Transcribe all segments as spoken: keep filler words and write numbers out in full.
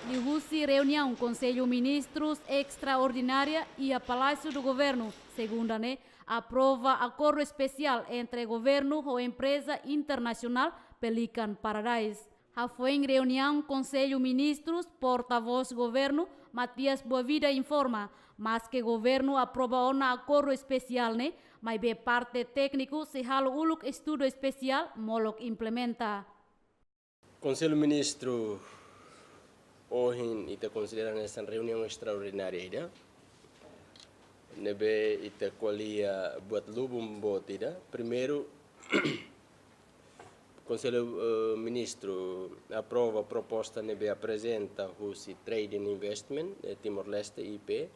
Liuhusi reuniaun Konsellu Ministrus estraordinária iha Palásiu Governu, segunda ne'e, aprova akordu espesiál entre governu ho empreza internasionál Pelican Paradise. Hafoin reuniaun Konsellu Ministrus, portavós governu, Matias Boavida, informa, maske governu aprova ona akordu espesiál ne'e, maibé parte tékniku sei halo uluk estudu espesiál molok implementa. Konsellu Ministru ohin ita konsidera hanesan reuniaun estraordinária ida, ne'ebé ita ko'alia buat lubun boot ida. Primeiru, Konsellu, eh, Ministru aprova proposta ne'ebé aprezenta husi Trade and Investment, eh, Timor-Leste, I P,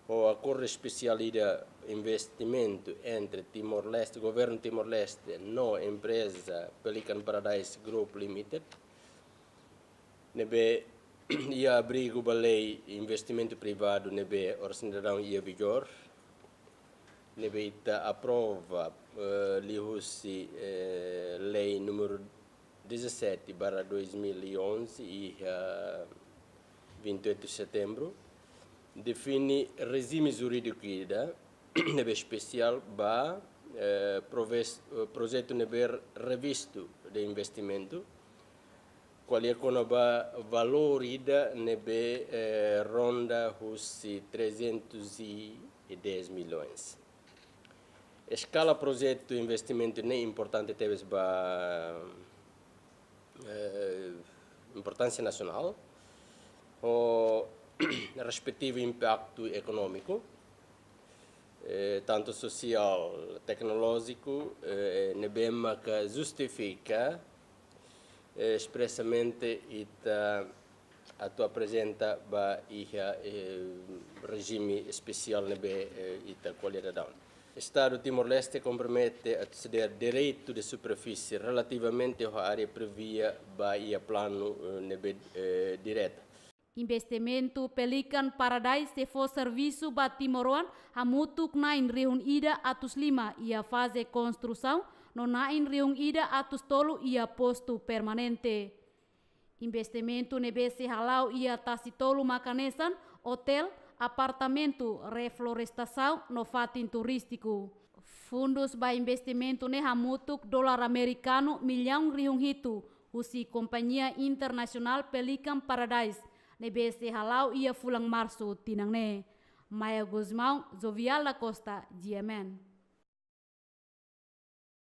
ho akordu espesiál ida investimentu entre Timor-Leste, governu Timor-Leste, no empreza Pelican Paradise Group Limited, ne'ebé iha abrigu ba lei investimentu privadu ne'ebé oras ne'e daudaun iha vigór, ne'ebé ita aprova, eh, liuhusi, eh, lei númeru dezassete barra dois mil e onze, iha vinte e oito de setembro, define rejime jurídiku ida ne'ebé espesiál ba, eh, proves-, eh, projetu ne'ebé revistu de investimentu, ko'alia kona-ba valór ida ne'ebé, eh, ronda husi trezentos e dez milhões. Eskala projetu investimentu ne'e importante tebes ba, eh, importánsia nasionál, ho respetivu impaktu ekonómiku, eh, tantu sosiál, teknolójiku, eh, ne'ebé maka justifika, eh, espresamente ita atu aprezenta ba iha, eh, rejime espesiál ne'ebé, eh, ita ko'alia daudaun. Estadu Timor-Leste kompromete atu sediar direitu de superfísie relativamente ho área previa ba iha planu, eh, ne'ebé, eh, direta. Investimentu Pelican Paradise sei fó servisu ba timoroan hamutuk na'in rihun ida atus lima iha faze konstrusaun, no na'in rihun ida atus tolu iha postu permanente. Investimentu ne'ebé sei hala'o iha tasi tolu mak hanesan, otél, apartamentu, reflorestasaun no fatin turístiku. Fundus ba investimentu ne'e hamutuk dolar amerikanu millaun rihun hitu, husi kompañia internasionál Pelican Paradise, ne'ebé sei hala'o iha fulan Marsu tinan ne'e. Maia Gusmão, Jovial da Costa, G M N.